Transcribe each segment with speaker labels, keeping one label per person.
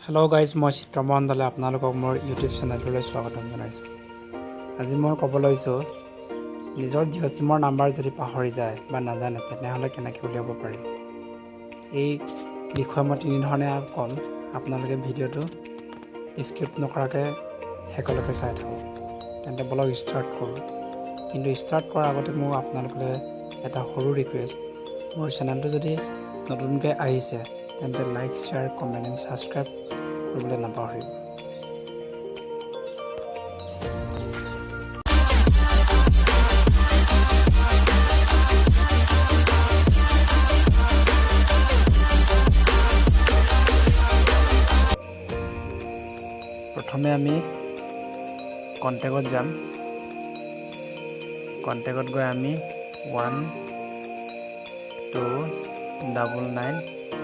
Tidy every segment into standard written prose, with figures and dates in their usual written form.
Speaker 1: Hello' guys, মই চিত্ৰমোহন দলে আপোনালোকক মোৰ ইউটিউব চেনেলটোলৈ স্বাগতম জনাইছোঁ। আজি মই ক'ব লৈছোঁ, নিজৰ জিঅ' চিমৰ নাম্বাৰ যদি পাহৰি যায় বা নাজানে, তেনেহ'লে কেনেকৈ উলিয়াব পাৰি। এই বিষয়ে মই তিনিধৰণে ক'ম। আপোনালোকে ভিডিঅ'টো স্কিপ নকৰাকৈ শেষলৈকে চাই থাকক। তেন্তে বলক ষ্টাৰ্ট কৰোঁ। কিন্তু ষ্টাৰ্ট কৰাৰ আগতে মোৰ আপোনালোকলৈ এটা সৰু ৰিকুৱেষ্ট, মোৰ চেনেলটো যদি নতুনকৈ আহিছে, তেন্তে like, share, comment and subscribe কৰিবলৈ নাপাহৰিব। প্ৰথমে আমি কণ্টেক্টত যাম। কণ্টেক্টত গৈ আমি 1299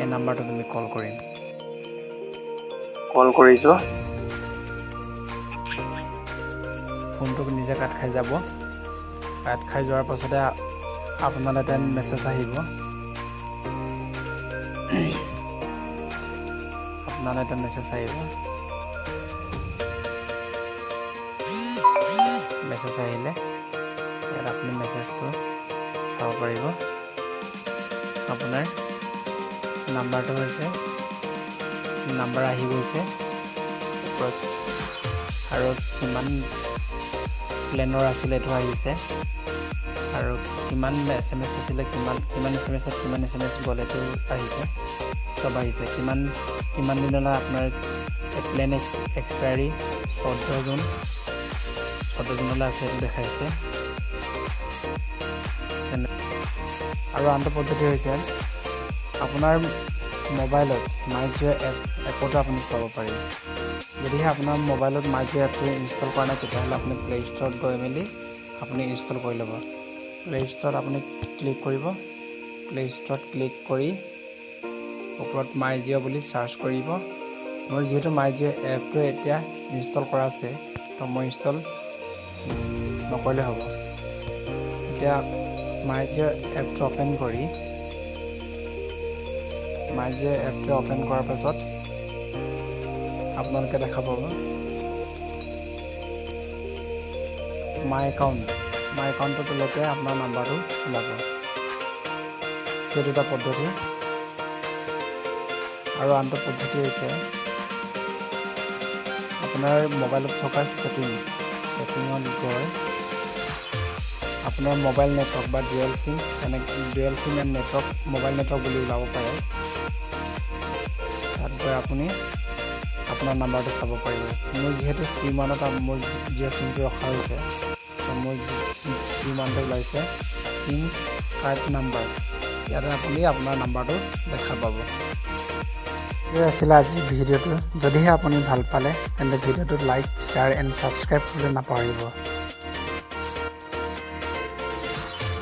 Speaker 1: এই নাম্বাৰটোত আমি কল কৰিম। কল কৰিছোঁ, ফোনটো নিজে কাট খাই যাব। কাট খাই যোৱাৰ পাছতে আপোনালৈ এটা মেছেজ আহিব। আপোনালৈ এটা মেছেজ আহিব। মেছেজ আহিলে ইয়াত আপুনি মেছেজটো চাব পাৰিব। আপোনাৰ নাম্বাৰটো হৈছে, নাম্বাৰ আহি গৈছে ওপৰত আৰু কিমান প্লেনৰ আছিলে এইটো আহিছে আৰু কিমান এছএমএছ আছিলে, কিমান কিমান এছএমএছত কিমান এছএমএছ গ'ল এইটো আহিছে, চব আহিছে। কিমান কিমান দিনলৈ আপোনাৰ প্লেন এক্সপায়াৰী 14 জুন, 14 জুনলৈ আছে, এইটো দেখাইছে। তেনে আৰু আনটো পদ্ধতি হৈছে, আপোনাৰ মোবাইলত মাই জিঅ' এপতো আপুনি চাব পাৰিব। যদিহে আপোনাৰ মোবাইলত মাই জিঅ' এপটো ইনষ্টল কৰা নাই, তেতিয়াহ'লে আপুনি প্লে' ষ্ট'ৰত গৈ মেলি আপুনি ইনষ্টল কৰি ল'ব। প্লে' ষ্ট'ৰত আপুনি ক্লিক কৰিব। প্লে' ষ্ট'ৰত ক্লিক কৰি ওপৰত মাই জিঅ' বুলি চাৰ্চ কৰিব। মোৰ যিহেতু মাই জিঅ' এপটো এতিয়া ইনষ্টল কৰা আছে, তো মই ইনষ্টল নকৰিলে হ'ব। এতিয়া মাই জিঅ' এপটো অ'পেন কৰি, মাই জিঅ' এপটো অ'পেন কৰাৰ পাছত আপোনালোকে দেখা পাব মাই একাউণ্ট। মাই একাউণ্টৰ তলতে আপোনাৰ নাম্বাৰটো ওলাব। সেইটো এটা পদ্ধতি। আৰু আনটো পদ্ধতি হৈছে, আপোনাৰ মোবাইলত থকা ছেটিঙত গৈ আপোনাৰ মোবাইল নেটৱৰ্ক বা ডুৱেল চিম, এনে dual SIM and network, mobile network বুলি ওলাব পাৰে। তাত গৈ আপুনি আপোনাৰ নাম্বাৰটো চাব পাৰিব। মোৰ যিহেতু চি ওৱানত মোৰ জিঅ' চিমটো ৰখা হৈছে, তো মোৰ চি ওৱানটো ওলাইছে, চিম কাৰ্ড নাম্বাৰ। ইয়াতে আপুনি আপোনাৰ নাম্বাৰটো দেখা পাব। এই আছিলে আজিৰ ভিডিঅ'টো। যদিহে আপুনি ভাল পালে, তেন্তে ভিডিঅ'টো লাইক, শ্বেয়াৰ এণ্ড ছাবস্ক্ৰাইব কৰিবলৈ নাপাহৰিব।